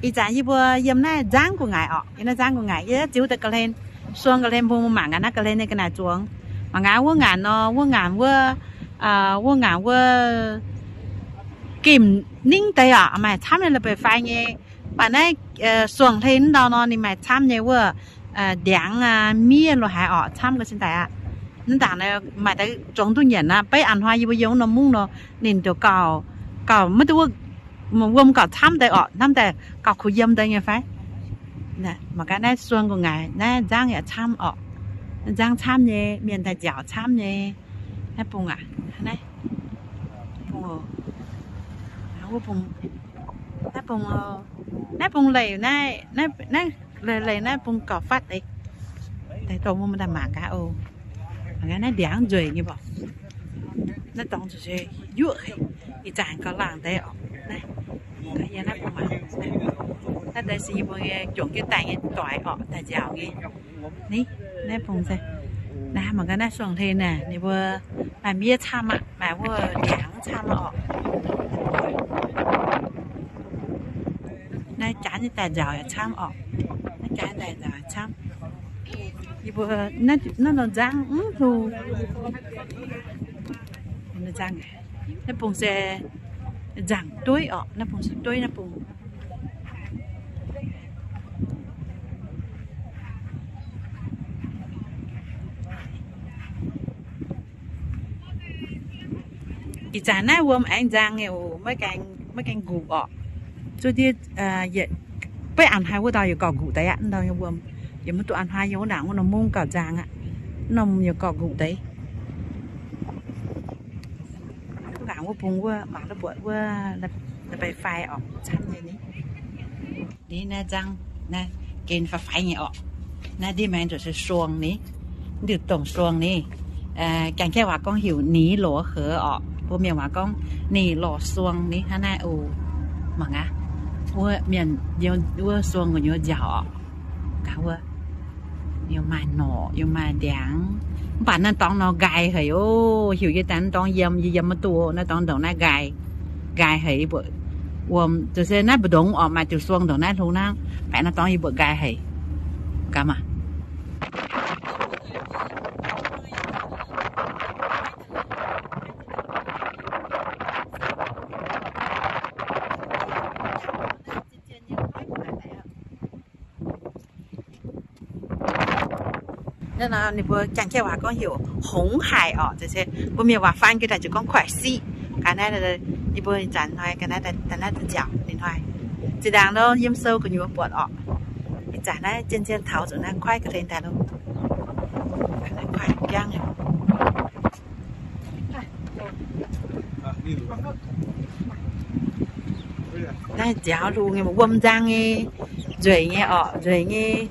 Ih zanc yie mbuo yiem naaiv nzangv gu'nguaaic orqc, yiem naaiv nzangv gu'nguaaic, yie ziux deix ga'hlen, suong ga'hlen, mbuo mangc gaax naaiv ga'hlen nyei ga'naaiv zuangx. Mangc gaax wuov ngaanc nor, wuov ngaanc wuov, wuov ngaanc wuov gemh ningv deix orqc, maaih camv nyei la'beiv-faix nyei. Mv baac naaiv suong hlen ndau nor ninh maaih camv nyei wuov ndiangx, miev lo haaix orqc, camv ga'sin daaih aqv. Naaiv ndaangc maaih deix zuangx duqv nyanc aqv. Beiv a'hnoi yie mbuo yiem wuov norm mungv nor, ninh ziouc gauh, gauh maiv duqv wuov, wuom gauh camv deix orqc, hnamv daaih gauh kuh yiem deix nyei fai. Mangc gaax naaiv suong gu'nguaaic, naaiv nzangv yaac camv orqc. Nzangv camv nyei, mienh daaih nziaauc camv nyei. Naaiv bung aac, naaiv bung, naaiv bung, naaiv bung leih naaiv, naaiv leih naaiv bung gauh fatv deix. Daaih dorh mbuo daaih mangc gaax oc. Mangc gaax naaiv ndiangx nzueic nyei mbuo. Naaiv dorngx zuqc se yuoqv haic, ih zanc gauh laangh deix orqc. Naaiv, naaiv bung aac, naaiv deix se yie mbuo nyei juangc jienv daaih nyei doic orqc, daaih nziaauc nyei. Ni, naaiv bung se, naaiv mangc gaax naaiv suong hlen naaic, ninh mbuo maaih miev camv aqv, maaih wuov ndiangx camv aqv orqc. Naaiv janx nyei daaih nziaauc yaac camv orqc. Naaiv janx nyei daaih nziaauc yaac camv. Yie mbuo naaiv norm nzangv mv hlo. Naaiv bung se nzangc dueiv orqc, naaiv bung se dueiv naaiv bung. Ih zanc naaiv wuom aengx nzang nyei oc, maiv gaengh nqupc orqc. Zuov ndiev, beiv a'hnoi wuov dauh yaac gauh nqupc deix aqv, ndau nyei wuom. Yaac maiv duqv a'hnoi yiem wuov ndaangc wuov norm mungv gauh nzang aqv. Norm yaac gauh nqupc deix. Wuov ndaangc wuov bung wuov mangc duqv buatc wuov la'beiv-faix orqc, camv nyei ni. Ni naaiv nzangv, naaiv gen faix-faix nyei orqc. Naaiv ndiev maengx zuqc se suong ni, diuh dongh suong ni. Jangx-jaiv waac gorngv heuc 尼罗河 orqc, mbuo mienh waac gorngv 尼罗 suong ni hnangv naaiv oc. Mangc gaax, wuov mienh, wuov suong gu'nyuoz nziaauc orqc. Gaax wuov, yaac maaih norqc, yaac maaih ndiangx. Mv baac naaiv dorngx nor nqaai haic oc. Heuc yie daaih naaiv dorngx yiem, yie yiem maiv duqv oc. Naaiv dorngx ndongc naaiv nqaai, nqaai haic. Yie mbuo wuom zuqc se naaiv mbu'ndongx orqc, maaih diuh suong ndongc naaiv hlo hnangv. Baeqc naaiv dorngx yie mbuo nqaai haic. Gaax maah. Naaiv nor ninh mbuo Jaañ-Jaiv waac gorngv heuc 红海 orqc, mbuo mienh waac faan jienv daaih ziouc gorngv kuaaiv siqv. Ga'naaiv, yie mbuo ih zanc hnoi ga'naaiv daaih naaiv nziaauc ninh hnoi. Zinh ndaangc nor yiem sou gu'nyuoz buatc orqc. Ih zanc naaiv zien-zien taux zuqc naaiv kuaaiv ga'hlen daaih lo. Kuaaiv jangv nyei. Naaiv nziaaux lungh nyei, wuom nzang nyei, nzueic nyei orqc, nzueic nyei.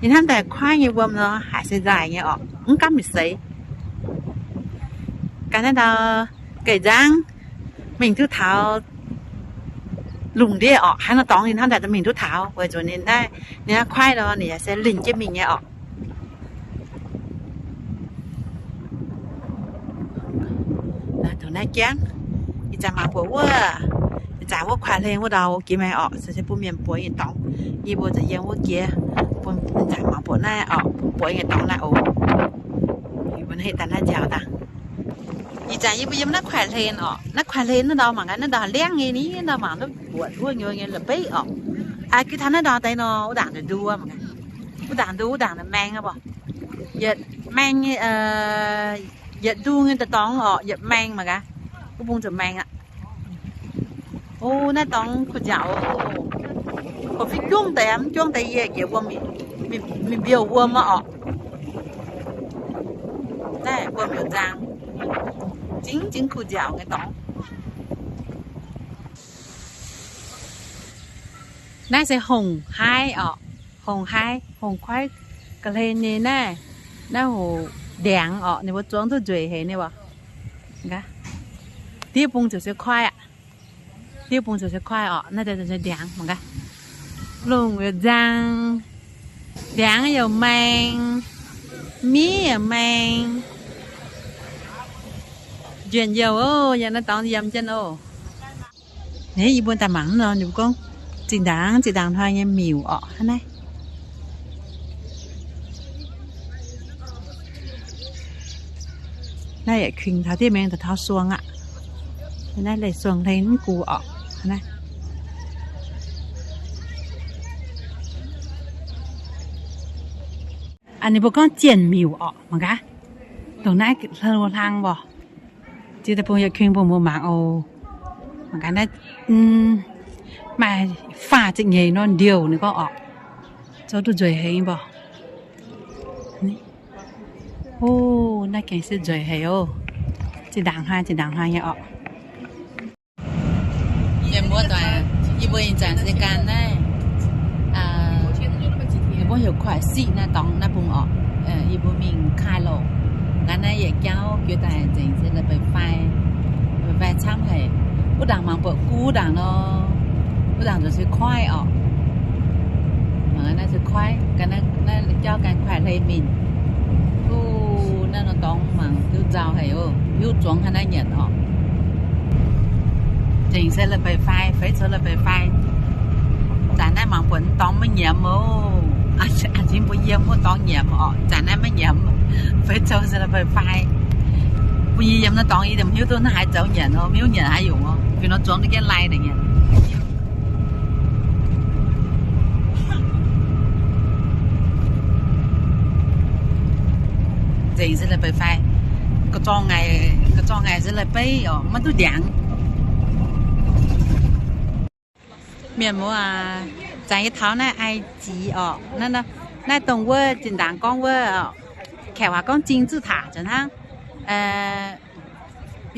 Yie hnamv daaih kuaaiv nyei wuom nor haiz se nzaaih nyei orqc, mv gaamv mingh seix. Ga'naaiv ndau ga'nzangv mingh duqv taux lungh ndiev orqc, haaix nor dorngx ninh hnamv daaih mingh duqv taux, weic zuqc ninh naaiv, ninh naaiv kuaaiv nor ninh yaac se linh jienv mingh nyei orqc. Naaiv dongh naaiv jangv. Ih zanc mangc buatc wuov, ih zanc wuov kuaaiv hlen wuov ndau jiex maengx orqc, se bun mienh buoz nyei dorngx. Yie mbuo za'yiem wuov jiex, bun ih zanc mangc buatc naaiv orqc, bun buoz nyei dorngx naaiv oc. Yie mbuo heh daaih naaiv nziaaux daaih. Ih zanc yie mbuo yiem naaiv kuaaiv hlen orqc, naaiv kuaaiv hlen naaiv ndau mangc gaax, naaiv ndau liangv nyei ni, naaiv ndau mangc duqv buatc wuov nyuoz nyei la'beiv orqc. Aa, gih taux naaiv ndau deix nor, wuov ndaangc ndu wuov mangc gaax, wuov ndaangc ndu, wuov ndaangc maeng aqv mbuo. Yietc maeng nyei, yietc ndu nyei daaih dorngx orqc, yietc maeng mangc gaax. Wuov bung ziouc maeng aqv. O, naaiv dorngx kuh nziaauc oc. Buatc fih juangv deix, mv juangv deix yie njiec wuom, mingh mbiouh wuom aqv orqc. Naaiv wuom yaac nzang. Zingv zingv kuh nziaauc nyei dorngx. Naaiv se hongh haaix orqc, hongh haaix, hongh kuaaiv ga'hlen nyei naaiv, naaiv hoc ndiangx orqc, ninh mbuo zuangx duqv nzueic haic nyei orqc. Diuv bung ziouc se kuaaiv aqv. Diuv bung ziouc se kuaaiv orqc, naaiv deix se ndiangx mangc gaax. Lungh yaac nzang, ndiangx yaac maeng, miev yaac maeng. Njuenx youh oc, yiem naaiv dorngx yiem jienv oc. Naaiv yie mbuo daaih mangc nor, ninh mbuo gorngv Zinh ndaangc, zinh ndaangc hnoi nyei miuc orqc, hnangv naaiv. Naaiv yietc kuinx taux dieh mengh daaih taux suang aqv. Naaiv leih suang hlen mv gu orqc, hnangv naaiv. Ninh mbuo gorngv Jienh Miuc orqc, mangc gaax. Dongh naaiv hlo hlang mborqc. Ziex daaih bung yietc kuinx bun mbuo mangc oc. Mangc gaax naaiv, maaih faah ziepc nyeic norm ndiouh ninh gorngv orqc. Zoux duqv nzueic haic mborqc. O, naaiv gengh se nzueic haic oc. Zinh ndaangc hnoi, zinh ndaangc hnoi nyei orqc. Mienh muoz doic, yie mbuo ih zanc se gan naaiv, yie mbuo heuc Kuaaic Siqv naaiv dorngx naaiv bung orqc. Yie mbuo mingh Kai Loh, gan naaiv yietc jauv juoz daaih nzengc se la'beiv fai, la'beiv fai camv haic. Wuov ndaangc mangc buatc gu wuov ndaangc nor, wuov ndaangc nzuonx se koiv orqc. Mangc naaiv se koiv, gan naaiv jauv gan kuaaic hlei mingh. Gu naaiv nor dorngx mangc duqv nzauh haic oc. Hiuv zuangx hnangv naaiv nyanc orqc. Nzengc se la'beiv fai, feix zoux la'beiv fai. Zanc naaiv mangc buatc dorngx maiv nyiemz oc. A'zing mbuo yiem wuov dorngx nyiemz orqc, zanc naaiv maiv nyiemz. Feix zoux se la'beiv fai. Bun yie yiem naaiv dorngx yie ziouc hiuv duqv naaiv haaix zoux nyanc oc, maiv hiuv nyanc haaix nyungc oc. Fih nor zuangx duqv jienv lai deix nyanc. Nzengc se la'beiv fai. Ga'zorng ngaih, ga'zorng ngaih se la'beiv orqc, maiv duqv ndiangx. Mienh muoz aac, zanc yie taux naaiv Ai Zic orqc, naaiv dongh wuov zinh ndaangc gorngv wuov, kaeqv waac gorngv 金字塔 hnangv.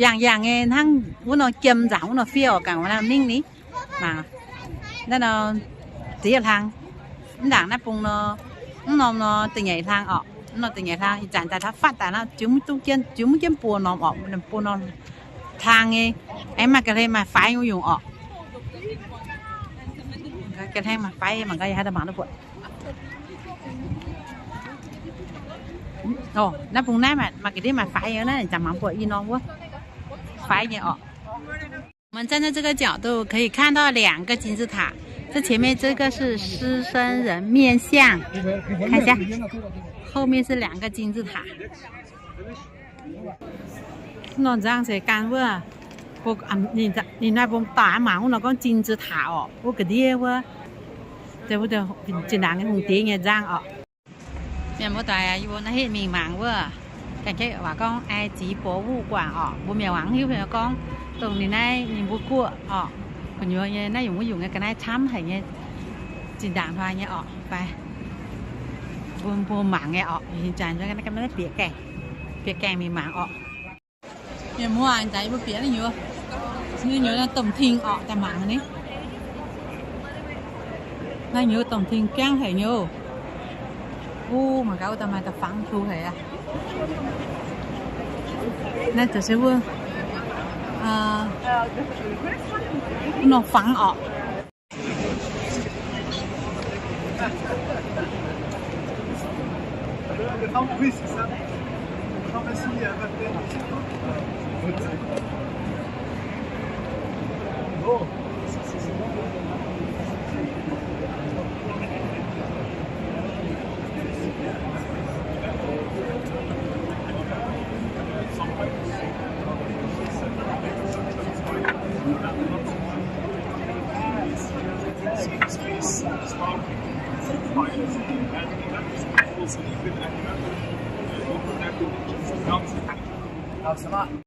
Yangh yangh nyei hnangv wuov nor jiem nzaangc wuov nor fiev orqc, gangc wuov nor mingh ni. Mangc, naaiv nor ziex hlang. Mv ndaangc naaiv bung nor, mv norm nor da'nyeic hlang orqc. Mv norm da'nyeic hlang, ih zanc daaih taux fatv daaih nor, ziux mv duqv jienv, ziux mv jienv buo norm orqc, buo norm hlang nyei. Aengx maaih ga'hlen maaih faix nyungc orqc. Ga'hlen maaih faix, mangc gaax yie haaix dauh mangc duqv buatc. Naaiv bung naaiv maaih ga'ndiev maaih faix nyei, naaiv zanc mangc buatc i norm wuov faix nyei orqc. 我们站在这个角度可以看到两个金字塔，这前面这个是狮身人面像，看一下，后面是两个金字塔。 Nor nzangv se gan wuov, ninh naaiv bung daaih mangc wuov nor gorngv 金字塔 orqc, wuov ga'ndiev wuov, zinh ndaangc hungh diex nyei nzangv orqc. Mienh muoz doic aac, yie mbuo naaiv hitv mingh mangc wuov, ganh jeiv waac gorngv Ai Zic 博物馆 orqc. Mbuo mienh waac mv hiuv heuc gorngv dongh ninh naaiv ninh mbuo guoqv orqc. Gu'nyuoz nyei naaiv nyungc wuov nyungc nyei ga'naaiv camv haic nyei, zinh ndaangc hnoi nyei orqc. Fai mbuo mbuo mangc nyei orqc, ih zanc bieqc gaengh, bieqc gaengh mingh mangc orqc. Mienh muoz aac, ih zanc yie mbuo bieqc naaiv nyuoz, naaiv nyuoz naaiv domh ting orqc, daaih mangc ni. Naaiv nyuoz domh ting jangv haic nyei oc. O, mangc gaax wuov daaih maaih da'fangx hlo haic aqv. Naaiv zoux se wuov, wuov nor fangx orqc.